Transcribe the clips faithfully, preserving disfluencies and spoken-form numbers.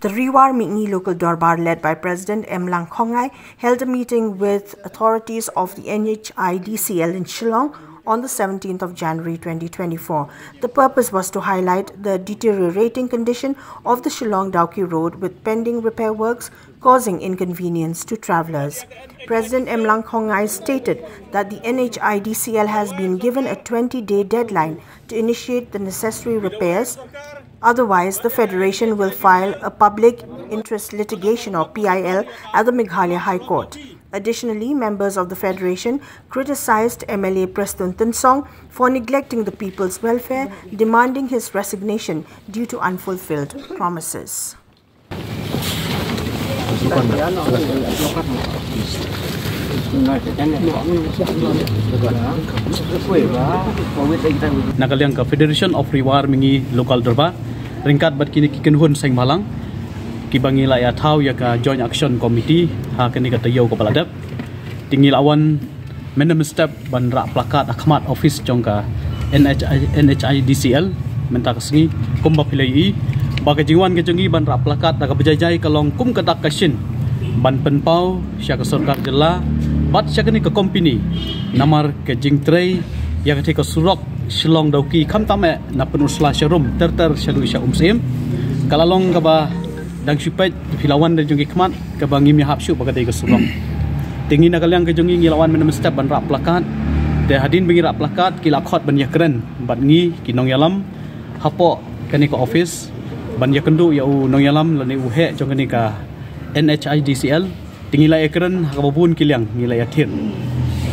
The Rewar Mihngi Local Dorbar, led by President M Langkhongngai, held a meeting with authorities of the N H I D C L in Shillong on the seventeenth of January twenty twenty-four. The purpose was to highlight the deteriorating condition of the Shillong Dawki Road, with pending repair works causing inconvenience to travellers. President M Langkhongngai stated that the N H I D C L has been given a twenty-day deadline to initiate the necessary repairs. Otherwise, the Federation will file a public interest litigation, or P I L, at the Meghalaya High Court. Additionally, members of the Federation criticized M L A Prestone Tynsong for neglecting the people's welfare, demanding his resignation due to unfulfilled promises. Na ka liang ka Federation of Rewar Mihngi Local Dorbar, ryngkat bad kine ki kynhun seng bhalang kiba ngi la ïa thaw ïa ka Joint Action Committee ha kane ka taïew kaba la dep, te ngi la wan mynnym mynstep ban rah plakat ha khmat office jong ka N H I, N H I D C L mynta ka sngi, kumba phi la ïohi ba ka jingwan ka jong ngi ban rah plakat da kaba jai jai ka long kum ka dak ka shin ban pynpaw sha ka sorkar jylla bad sha kane ka company namar ka jingtrei ïa katei ka surok Shillong Dawki, khamtam eh na Pynursla sha Rum ter ter shaduh sha Umsyiem, ka la long kaba dang shu peit, phi la wan da jong ki khmat kaba ngim ïahap shuh ba ka dei ka surok. Te ngi na ka liang ka jong ngi, ngi la wan mynnym mynstep ban rah plakat. Te hadien ba ngi rah plakat, ki la khot ban ïakren bad ngi ki nongïalam hapoh kane ka office ban ïakynduh ïa u nongïalam lane u heh jong kane ka N H I D C L. Te ngi la ïakren ha kaba bun ki liang, ngi la ïathir.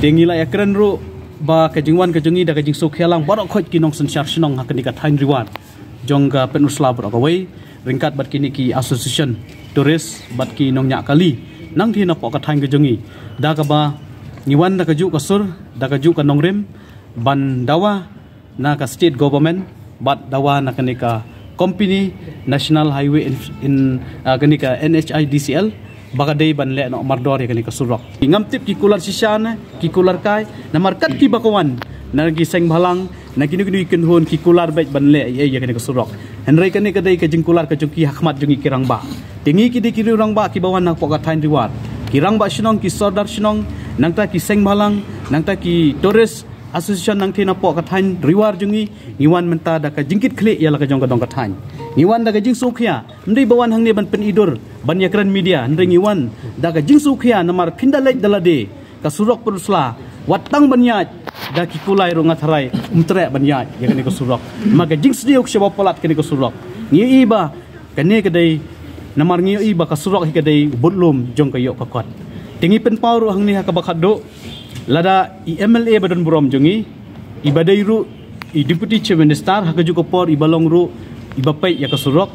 Te ngi la ïakren ruh ba ka jingwan ka jong ngi da ka jingsngewkhia lang baroh khoit ki nongsynshar shnong ha kane ka thaiñ Rewar jong ka Pynursla baroh kawei, ryngkat bad kine ki association tourist bad ki nongñiah kali nangtei napoh ka thaiñ ka jong ngi, da kaba ngi wan da kajuh ka sur, da kajuh ka nongrim ban dawa na ka state government bad dawa na kane ka company National Highway in, in, ah, kane ka N H I D C L ba ka dei ban leh noh mardor ïa kane ka surok. Ngam tip ki kular shisha ne ki kular kai, namar kat kiba ka wan na ki seng bhalang, na kino kino ki kynhun, ki kular beit ban leh ïa, ïa kane ka surok. Hynrei kane ka dei ka jingkular ka jong ki ha khmat jong ngi ki rangbah. Te ngi ki dei ki rangbah kiba wan napoh ka thaiñ Rewar. Ki rangbah shnong, ki sordar shnong, nangta ki seng bhalang, nangta ki tourist association nangtei napoh ka thaiñ Rewar jong ngi, ngi wan mynta da ka jingkitkhlieh ïa la ka jong ka dong ka thaiñ. Ngi wan da ka jingsngewkhia, ym dei ba wan hangne ban pynidur, ban ïakren media, hynrei ngi wan da ka jingsngewkhia namar phin da leit da lade ka surok Pynursla, wat tang ban ïaid da ki kulai ruh nga tharai ym treh ban ïaid ïa kane ka surok. Namar ka jingsniew ka shaba palat kane ka surok. Ngi ïohi ba kane ka dei, namar ngi ïohi ba ka surok hi ka dei u budlum jong ka ïoh ka kot. Te ngi pynpaw ruh hangne ha kaba khatduh, lada i M L A ba don burom jong ngi, iba dei ruh i Deputy Chief Minister, ha kajuh ka por iba long ruh iba peit ïa ka surok,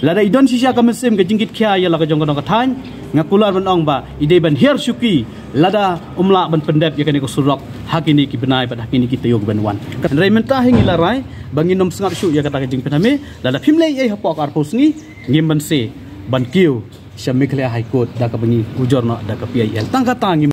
lada i don shisha ka mynsiem ka jingkitkhia ïa la ka jong ka dong ka thaiñ, nga kular ban ong ba i dei ban hiar shuki lada ym lah ban pyndep ïa kane ka surok ha kine ki bnai bad ha kine ki taïew ki ban wan. Hynrei mynta hi ngi la rai ba ngin ym sngap shuh ïa kata ka jingpynhame. Lada phim leh ei ei hapoh ka arphew sngi, ngim banse ban kiew sha Meghalaya High Court da kaba ngi ujor noh da ka P I L. Tang kata ngim